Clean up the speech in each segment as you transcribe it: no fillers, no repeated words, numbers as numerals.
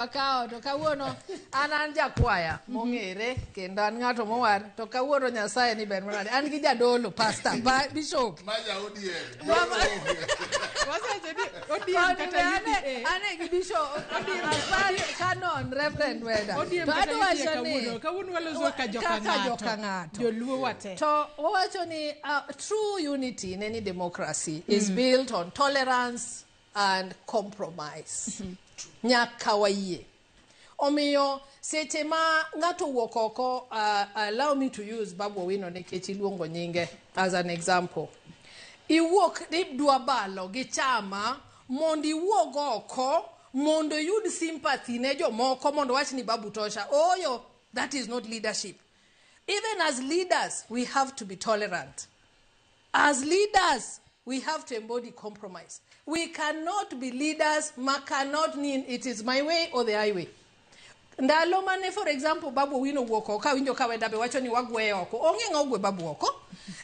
Wakawo to kawuono an jakwaya mong'ere kendo an ng'ato mowar to kawuono Nyasaye ni ber manade an gi jadolo pastor bishop Ma ja ODM. Wasewacho ni ODM kata UDA. Ane gi bishop Canon Reverend Weda. ODM To kata adwa UDA wacho ni kawuono. Kawuono waloso ka joka kaka ng'ato. joka ng'ato. Joluo wate. To wawacho ni true unity in any democracy is built on tolerance and compromise. Nyaka wayie. Omiyo seche ma ng'ato owuok oko, allow me to use Babu Owino nikech iluongo nyinge as an example. Iwuok ni dwa balo gi chama mondo iwuog oko mondo iyud sympathy ne jomoko mondo wach ni Babu tosha. Oyo, that is not leadership. Even as leaders, we have to be tolerant. As leaders, we have to embody compromise. We cannot be leaders ma cannot mean it is my way or the highway. Ndalo mane, for example, Babu Owino wuok oko, awinjo ka Wenda be wacho ni wagweye oko. Onge ng'a ogwe Babu oko.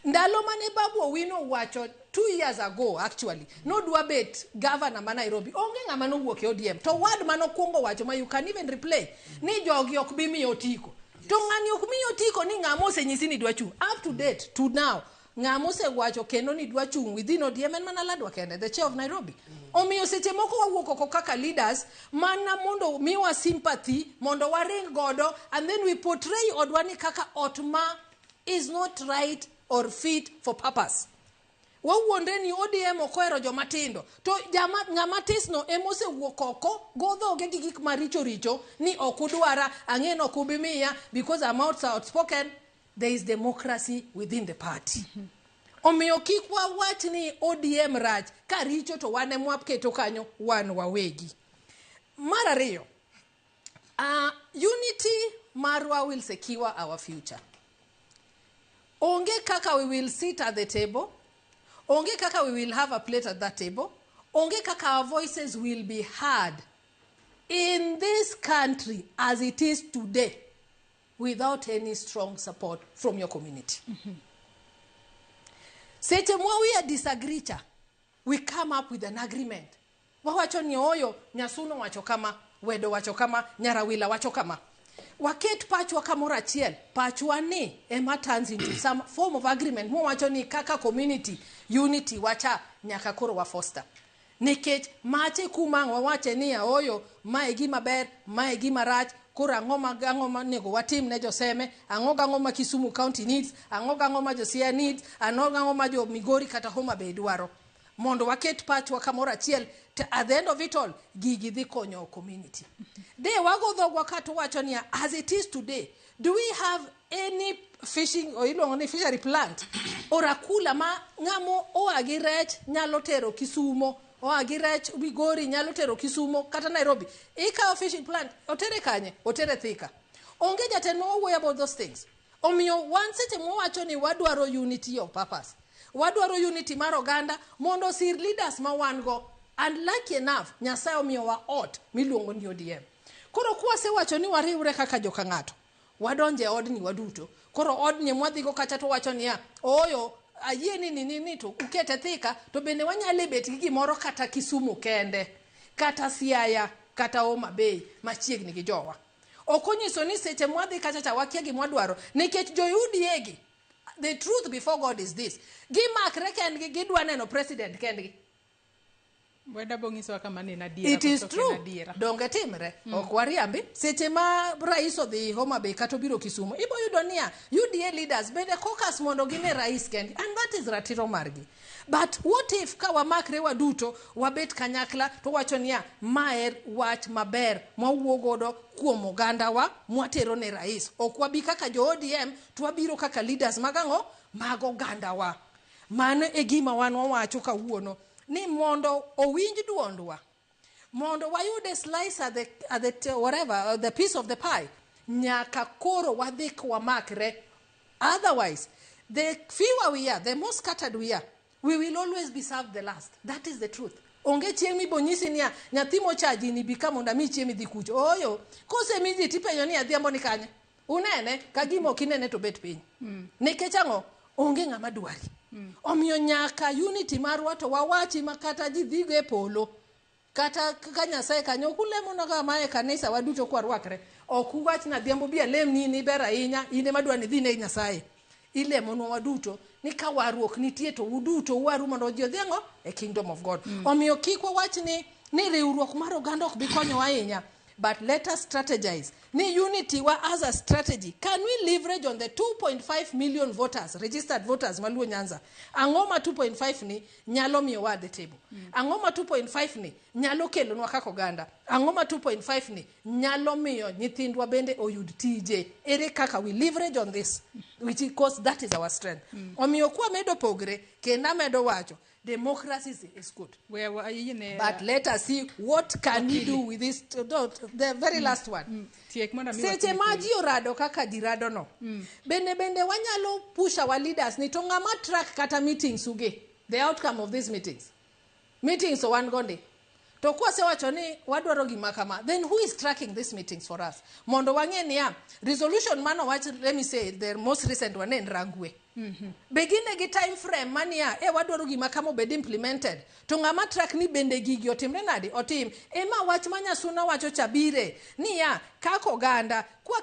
Ndalo mane Babu Owino wacho 2 years ago, actually, nodwa bet governor ma Nairobi. Onge ng'ama nowuok e ODM. To word manokwongo wacho ma you can even replay, ni jogi ok bi miyo otiko. To ng'ani ok miyo otiko ni ng'ama osenyisi ni dwa chung'. Up to date, to now, ng'ama osewacho kendo ni dwa chung' within ODM en mana Ladwa kende, the chair of Nairobi. Omiyo seche moko wawuok oko kaka leaders mana mondo miwa sympathy mondo waring godo and then we portray odwa ni kaka ot ma is not right or fit for purpose. Wawuondre ni ODM ok ohero joma tindo to jama ng'ama tisno ema osewuok oko go dhoge gi gik maricho richo ni ok udwara, ang'e ni ok ubi miya because I'm outspoken. There is democracy within the party. Omiyo kik wawach ni ODM rach ka richo to wan ema waketo kanyo wan wawegi. Mar ariyo, unity marwa will secure our future. Onge kaka we will sit at the table, onge kaka we will have a plate at that table, onge kaka our voices will be heard in this country as it is today without any strong support from your community. Seche mwa we are disagree cha, we come up with an agreement. Wawacho ni oyo, Nyasuno wacho kama, Wedo wacho kama, Nyarawila wacho kama. Waket pachwa kamoro achiel, pachwa ni ema turns into some form of agreement. Mwawacho ni kaka community, unity wacha nyaka koro wa foster. Nikech mache kuma ang' wawache ni ooyo, mae gima ber, mae gima rach, koro ang'o ma ang'o monego watim ne joseme, ang'o gang'o ma Kisumu County needs, ang'o gang'o ma jo Siaya needs, ang'o gang'o ma jo Migori kata Homa Bay dwaro. Mondo waket pachwa kamoro achiel, to at the end of it all, gigi dhi konyo community. De wago dhogwa ka to wacho niya, as it is today, do we have any fishing or iluongo ni fishery plant or akula ma ng'amo oa gi rech nyalo tero Kisumo, oa gi rech Migori nyalo tero Kisumo kata Nairobi? Ikawo fishing plant, otere kanye? Otere Thika. Onge jatend ma wawuoyo about those things. Omiyo wan seche mwawacho ni wadwaro unity of purpose, wadwaro unity mar oganda mondo osir leaders ma wan go. And lucky enough, Nyasaye omiyowa ot miluongo ni ODM. Koro kwasewacho ni wariwre kaka joka ng'ato, wadonje e odni waduto. Koro odni mwadhigo kacha to wacho niya, ooyo, ayie ni to ukete Thika, to bende wanyalo bet gi gimoro kata Kisumu kende, kata Siaya, kata Homa Bay machiegni gi jowa. Ok onyiso ni seche mwadhi kacha cha wakia gima wadwaro, nikech jo UDA gi, the truth before God is this, gimakre kendgi, gidwa neno president kendgi. Weda bonyisowa kama ne en adiera. It is koso ok true. en adiera. Donge timre. Ok wariambi. Seche ma rais odhi Homa Bay kata obiro Kisumu, ibo yudo niya, UDA leaders bende caucus mondo gine rais kendgi. And that is ratiro margi. But what if ka wamakre waduto, wabet kanyakla, to wacho niya, mae wach maber mwawuo godo kuom ogandawa, mwatero ne rais. Ok wabi kaka jo ODM, to wabiro kaka leaders mag ang'o? Mag ogandawa. Mano e gima wan wawacho kawuono, ni mondo owinj duondwa, mondo wayude slice at the whatever, the piece of the pie, nyaka koro wadhi wamakre. Otherwise, the fewer we are, the more scattered we are, we will always be served the last. That is the truth. Onge chieng' mibonyisi niya, nyathi mochaji ni bi ka mondo ami chiemo idhi kucho. Ooyo, kosemi ji tipenjo ni adhiambo ni kanye? Unene, ka gima ok inene to bet piny. Nikech ang'o? Onge ng'ama dwari. Omiyo nyaka unity marwa to wawachi ma kata ji dhigo e polo. Kata ka Nyasaye kanyo ok ulemonaga ma e kanisa waduto kwarwakre. Ok uwach na adhiambo bi alemni ni ber ahinya, in ema dwa ni idhi ne Nyasaye. Ilemonwa waduto ni ka warruok nitie to uduto uwaru mondo ji odhi ang'o e kingdom of God. Omiyo kik wawach ni riwruok mar oganda ok bi konyowa ahinya. But let us strategize. Ni unity wa as a strategy. Can we leverage on the 2.5 million voters, registered voters maluo Nyanza? Ang'o ma 2.5 ni nyalo miyowa at the table? Ang'o ma 2.5 ni nyalo kelonwa kaka oganda? Ang'o ma 2.5 ni nyalo miyo nyithindwa bende oyud tije? Ere kaka we leverage on this? Which of course that is our strength. Omiyo kwamedo pogre, kendo amedo wacho, democracy is good. We wayiene. But let us see what can we do with this. No, the very last one. Tiek mondo mi Seche watiek. Ma ji orado kaka ji rado no. Bende wanyalo push our leaders ni to ng'ama track kata meetings uge. The outcome of these meetings. Meetings wan gonde. To kwasewacho ni wadwaro gima kama, then who is tracking these meetings for us? Mondo wang'e niya, resolution mano wach, let me say, the most recent one en Rangwe. Be gine gi time frame mania e wadwaro gima kama obed implemented to ng'ama track ni bende gigi otimre nade otim ema wach ma Nyasuna wacho cha bire niya kaka oganda kwa